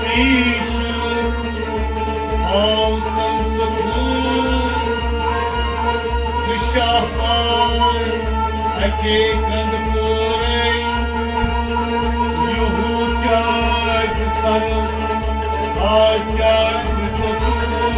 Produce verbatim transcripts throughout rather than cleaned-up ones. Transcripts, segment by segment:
پیش آمتن سکون، ز شاہکار اکے کند پورے، یہو کیازِ سر، آ کیازِ توٚتُن۔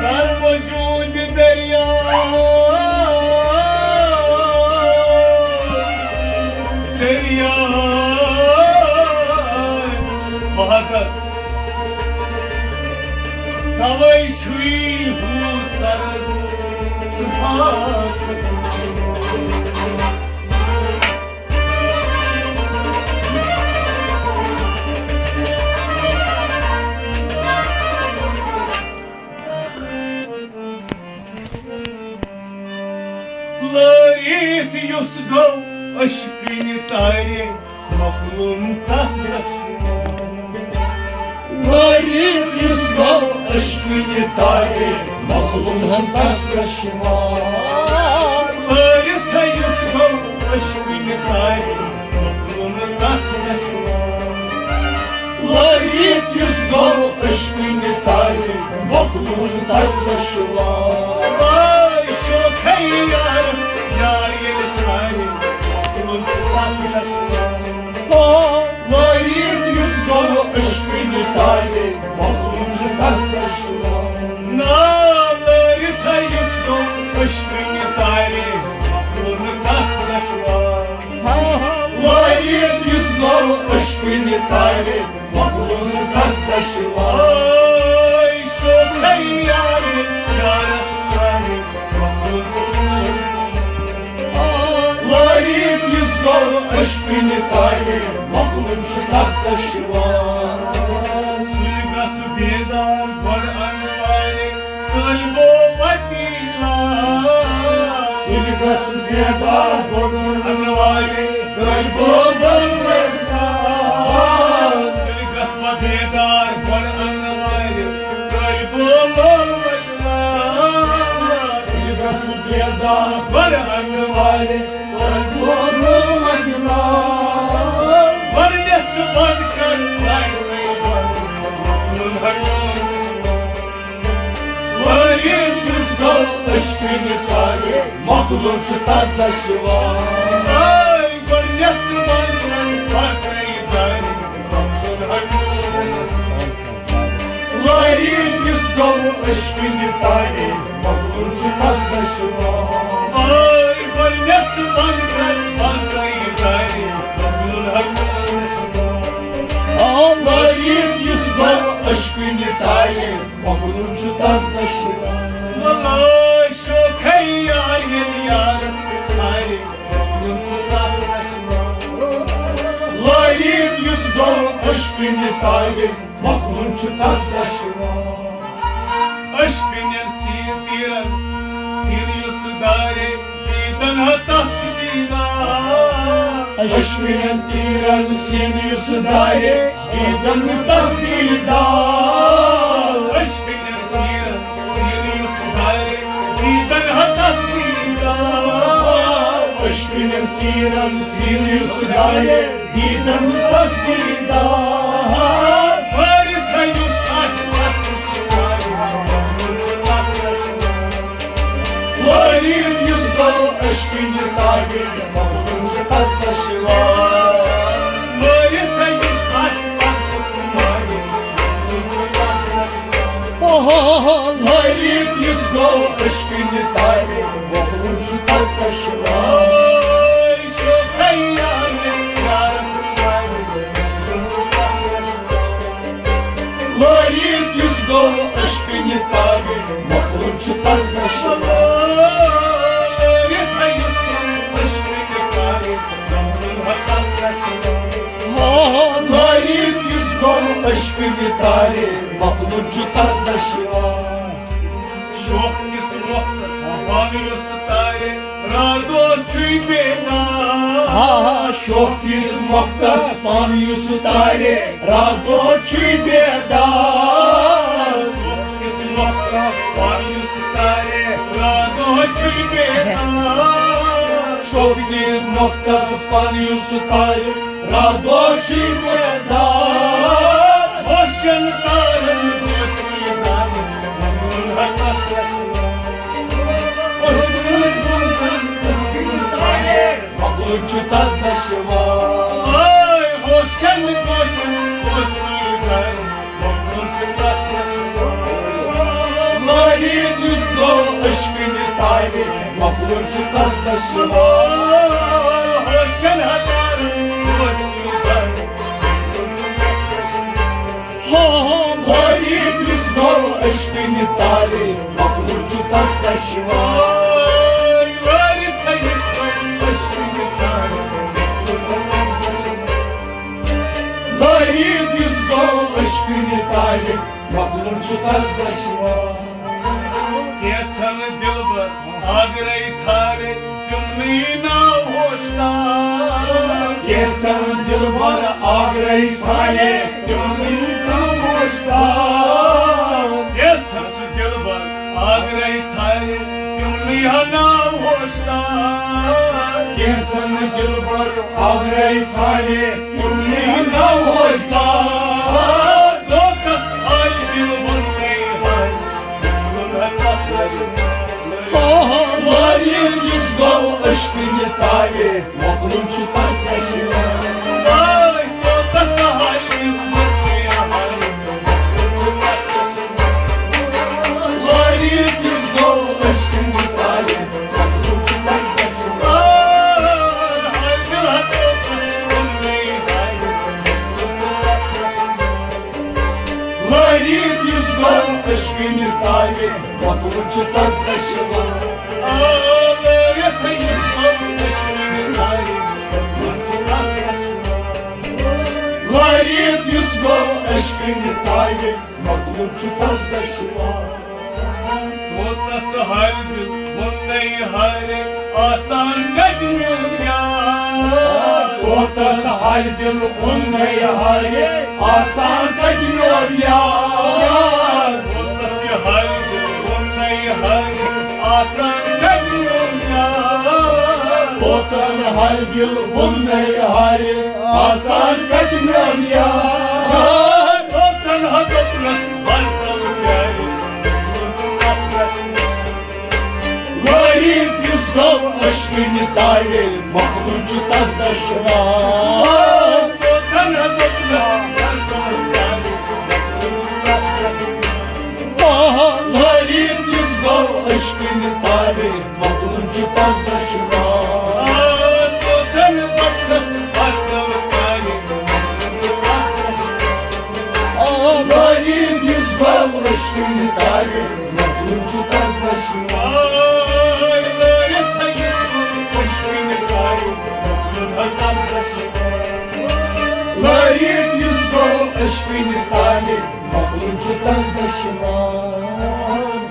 در وجود دریا، دریا وحدت، توے چھُے ہُہ سر۔ لٲرِتھ یُس گوٚو عشقٕنہِ تارِ، مۄکلوٚن تس درشہِ۔ لٲرِتھ یُس گوٚو عشقٕنہِ تارِ، مۄکلوٚن تس درشہِ۔ لٲرِتھ یُس گوٚو عشقٕنہِ تارِ، مۄکلوٚن تس درشہِ۔ لٲرِتھ یُس گوٚو عشقٕنہِ تارِ، مۄکلوٚن تس درشہِ۔ واے شوخے یارس، یار ییٚلہِ ژھانہِ، مۄکلوٚن تس درشہِ۔ آ، لٲرِتھ یُس گوٚو عشقٕنہِ تارِ، مۄکلوٚن تس درشہِ۔ نا، لٲرِتھ یُس گوٚو عشقٕنہِ تارِ، مۄکلوٚن تس درشہِ۔ لٲرِتھ یُس گوٚو عشقٕنہِ تارِ، مۄکلوٚن تس درشہِ۔ واے شوخے یارِ، یارس ژھانہِ، مۄکلوٚن تس درشہِ۔ لٲرِتھ یُس گوٚو عشقٕنہِ تارِ، مۄکلوٚن تس درشہِ۔ سُلہِ گژھ بیدار گۄڈٕ انوارِ، طٲلبو وتیلا۔ سُلہِ گژھ بیدار گۄڈٕ انوارِ، طٲلبو وتیلا۔ سُلہِ گژھ بیدار گۄڈٕ انوارِ، طٲلبو وتیلا۔ سُلہِ گژھ بیدار گۄڈٕ انوارِ، طٲلبو وتیلا۔ گۄڈٕنیتھ ژٕ بند کر لایٹ۔ لٲرِتھ یُس گوٚو عشقٕنہِ تارِ، مۄکلوٚن تس درشہِ۔ واے گۄڈٕنیتھ ژٕ بند کر باقٕے دارِ، مۄکلوٚن۔ لٲرِتھ یُس گوٚو عشقٕنہِ تارِ، مۄکلوٚن تس درشہِ۔ واے گۄڈٕنیتھ ژٕ بند کر باقٕے دارِ، مۄکلوٚن۔ آ، لٲرِتھ یُس گوٚو عشقٕنہِ تارِ، مۄکلوٚن تس درشہِ۔ ولا شوخے یار ییٚلہِ یارس ژھارِ، مۄکلوٚن تس درشہِ۔ لٲرِتھ یُس گوٚو عشقٕنہِ تارِ، مۄکلوٚن تس درشہِ۔ عشقٕنٮ۪ن سیٖن تیٖرن سیٖن یُس دارِ، دیٖدن ہا تس چھُ دیٖدار۔ عشقٕنٮ۪ن تیٖرن سیٖن یُس دارِ، دیٖدن تس دیٖدار۔ عشقٕنٮ۪ن تیٖرن سیٖن یُس دارِ، دیٖدن ہا تس دیٖدار۔ عشقٕنٮ۪ن تیٖرن سیٖن یُس دارِ، دیٖدن تس دیٖدار۔ بارِ تھٲیِو سس تس سُمارِ، مۄکلوٚن چھُ تس درشہِ۔ لٲرِتھ یُس گوٚو عشقٕنہِ تارِ، مۄکلوٚن چھُ تس درشہِ۔ بارِ تھٲیِو سس تس سُمارِ، مۄکلوٚن چھُ تس درشہِ۔ اوہو، لٲرِتھ یُس گوٚو عشقٕنہِ تارِ، مۄکلوٚن چھُ تس درشہِ۔ لٲرِتھ یُس گوٚو عشقٕنہِ تارِ، مۄکلوٚن چھُ تس درشہِ۔ لٲرِتھ یُس گوٚو عشقٕنہِ تارِ، مۄکلوٚن حقس درشہِ۔ لٲرِتھ یُس گوٚو عشقٕنہِ تارِ، مۄکلوٚن چھُ تس درشہِ۔ شوق کِس وقتس پانہٕ یُس تارِ، راتھ دۄہ چھُے بیدار۔ آ، شوقیس مۄختس پن یُس تارِ، راتھ دۄہ چھُے بیدار۔ شوقیس مۄختس پن یُس تارِ، راتھ دۄہ چھُے بیدار۔ شوقیس مۄختس پن یُس تارِ، راتھ دۄہ چھُے بیدار۔ ہوشن تارن گوٚژھ یہِ دارِ، مۄکلُن چھُ تس دشوار۔ اے ہوشن گوشن اوس یہِ گرٕ، مۄکلُن چھُ تس دشوار۔ مریض یُس گوٚو عشقٕنہِ تابِ، مۄکلُن چھُ تس دشوار۔ ہوشن ہتارن اوس یہِ گرٕ، مۄکلُن چھُ تس دشوار۔ ہا، ہا، لٲرِتھ یُس گوٚو عشقٕنہِ تالہِ، مۄکلُن چھُ تس دشوار۔ لٲرِتھ یُس گوٚو عشقٕنہِ تالہِ، مۄکلُن چھُ تس دشوار۔ لٲرِتھ یُس گوٚو عشقٕنہِ تالہِ، مۄکلُن چھُ تس دشوار۔ کینٛژھن دِلبر آگرے ژھارے، تِمنٕے ناو ہوشدار۔ کینٛژھن دِلبر آگرے ژھارے، تِمنٕے ناو ہوشدار۔ کینٛژھن سُہ دِلبر آگرے ژھارے، تِمنٕے ہا ناو ہوشدار۔ کینٛژھن دِلبر آگرے ژھارے، تِمنٕے ہا ناو ہوشدار۔ دوکس آیہِ دِل ووٚنمَے ہاے، لٲرِتھ یُس گوٚو عشقٕنہِ تالہِ، مۄکلُن چھُ تس دشوار۔ لٲرِتھ یُس گوٚو عشقٕنہِ تالہِ، مۄکلُن چھُ تس دشوار۔ لٲرِتھ یُس گوٚو عشقٕنہِ تالہِ، مۄکلُن چھُ تس دشوار۔ آ، لٲرِتھ یُس گوٚو عشقٕنہِ تالہِ، مۄکلُن چھُ تس دشوار۔ لٲرِتھ یُس گوٚو عشقٕنہِ تالہِ، مۄکلُن چھُ تس دشوار۔ کوتس ہر دِل ووٚنمَے ہارے، آسان کتہِ میون یار۔ کوتس ہر دِل ووٚنمَے ہارے، آسان کتہِ میون یار۔ کوتس یہِ ہر دِل ووٚنمَے ہارے، آسان کتہِ میون یار۔ کوتس ہر دِل ووٚنمَے ہارے، آسان کتہِ میون یار۔ کوتن ہا دوٚپنس، لٲرِتھ یُس گوٚو عشقٕنہِ تالہِ، مۄکلُن چھُ تس دشوار۔ لٲرِتھ یُس گوٚو عشقٕنہِ تالہِ، مۄکلُن چھُ تس دشوار۔ لٲرِتھ یُس گوٚو عشقٕنہِ تالہِ، مۄکلُن چھُ تس دشوار۔ لٲرِتھ یُس گوٚو عشقٕنہِ تالہِ، مۄکلُن چھُ تس دشوار۔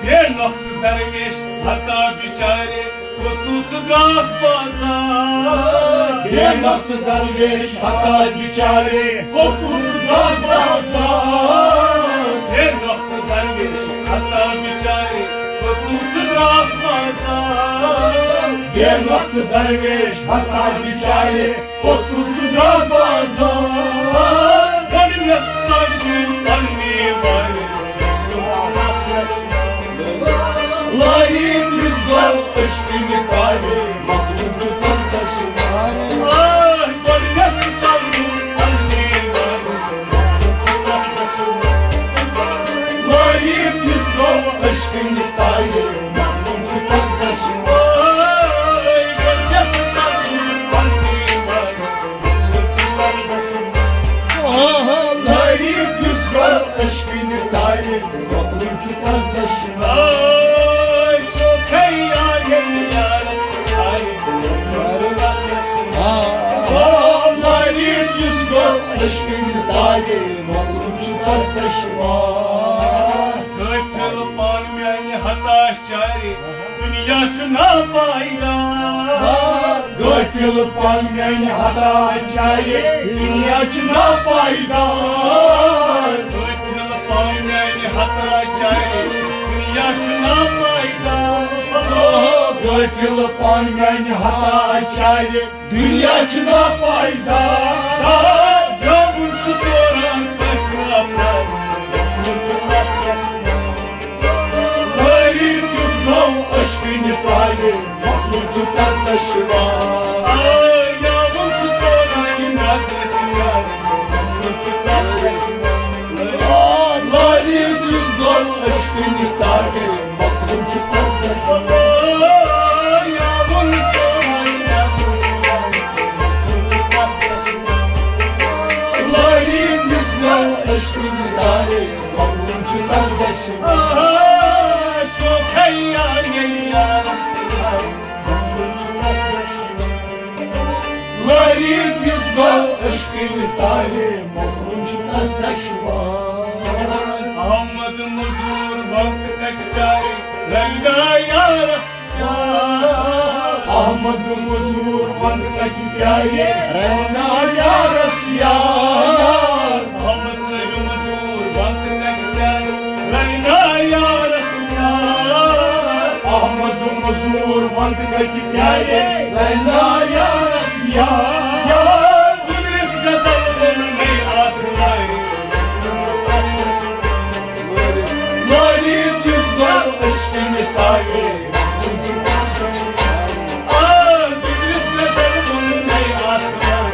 بے نۄختہٕ درویش ہتا بچارے، کوٚتُن ژٕ گاکھ بازار۔ بے نۄختہٕ درویش ہتا بچارے، کوٚتُن ژٕ گاکھ بازار۔ بے نۄختہٕ درویش ہتا بچارے، کوٚتُن ژٕ گاکھ بازار۔ بے نۄختہٕ درویش ہتا بچارے، کوٚتُن ژٕ گاکھ بازار۔ گۄڈٕنیتھ سڑکہِ پننہِ وارِ، لٲرِتھ یُس گوٚو عشقٕنہِ تالہِ، مۄکلُن چھُ تس دشوار۔ آہ، گۄڈٕنیتھ سڑکہِ پننہِ وارِ، لٲرِتھ یُس گوٚو عشقٕنہِ تالہِ، مۄکلُن چھُ تس دشوار۔ آہ، گۄڈٕنیتھ سڑکہِ پننہِ وارِ، لٲرِتھ یُس گوٚو عشقٕنہِ تالہِ، مۄکلُن چھُ تس دشوار۔ آ، لٲرِتھ یُس گوٚو عشقٕنہِ تالہِ، مۄکلُن چھُ تس دشوار۔ قٲفِل پان میانہِ ہتاش چارِ، دُنیا چھُ ناپایدار۔ غٲفِل پانہٕ میٛانہِ ہتا چارِ، دُنیا چھُ ناپایدار۔ غٲفِل پانہٕ میٛانہِ ہتا چارِ، دُنیا چھُ ناپایدار۔ غٲفِل پانہٕ میٛانہِ ہتا چارِ، دُنیا چھُ ناپایدار۔ گیوُن چھُ ژوران کٲنٛسہِ ناپایدار۔ غریب یُس گوٚو عشقٕنہِ تالہِ، مخلوق چھُ تس دشوار۔ آ، گیوُن چھُ ژوران کٲنٛسہِ ناپایدار۔ مخلوق چھُ تس دشوار۔ آ، غریب یُس گوٚو عشقٕنہِ تالہِ، مخلوق چھُ تس دشوار۔ غریب یُس گوٚو عشقٕنہِ تالہِ، مخلوق چھُ تس دشوار۔ غریب یُس گوٚو عشقٕنہِ تالہِ، مخلوق چھُ تس دشوار۔ احمد مزور وقت کٹہِ چارِ، رنگا یارس یار۔ احمد مزور وند کتہِ پیارِ، رنگا یارس یار۔ احمد صٲب مزور وند کتہِ پیارِ، رنگا یارس یار۔ احمد مزور وند کتہِ پیارِ، رنگا یارس یار۔ یار۔ قدرت غزل ووٚن مےٚ اتھ لارِ۔ لارِ یُس گوٚو عشقٕنہِ تالہِ۔ آ، قدرت غزل ووٚن مےٚ اتھ لارِ۔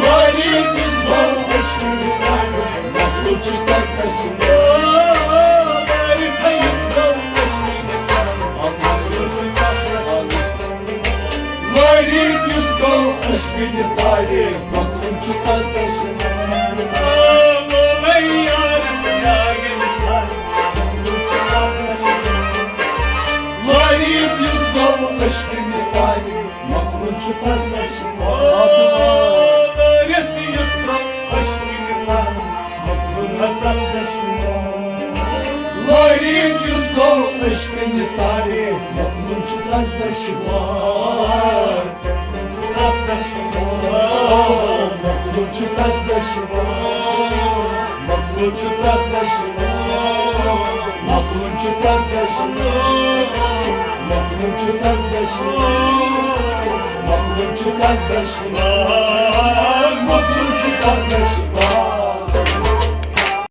لارِ یُس گوٚو عشقٕنہِ تالہِ۔ مخلوق چھُ تس دشوار۔ لارِ یُس گوٚو عشقٕنہِ تالہِ۔ غریب یُس گوٚو عشقٕنہِ تالہِ، مخلوق چھُ تس دشوار۔ غریب یُس گوٚو عشقٕنہِ تالہِ، مخلوق چھُ تس دشوار۔ غریب یُس گوٚو عشقٕنہِ تالہِ، مخلوق چھُ تس دشوار۔ تس دشوار۔ مخلوق چھُ تس دشوار۔ مخلوق چھُ تس دشوار۔ مخلوق چھُ تس دشوار۔ مخلوق چھُ تس دشوار۔ مخلوق چھُ تس دشوار۔ مخلوق چھُ تس دشوار۔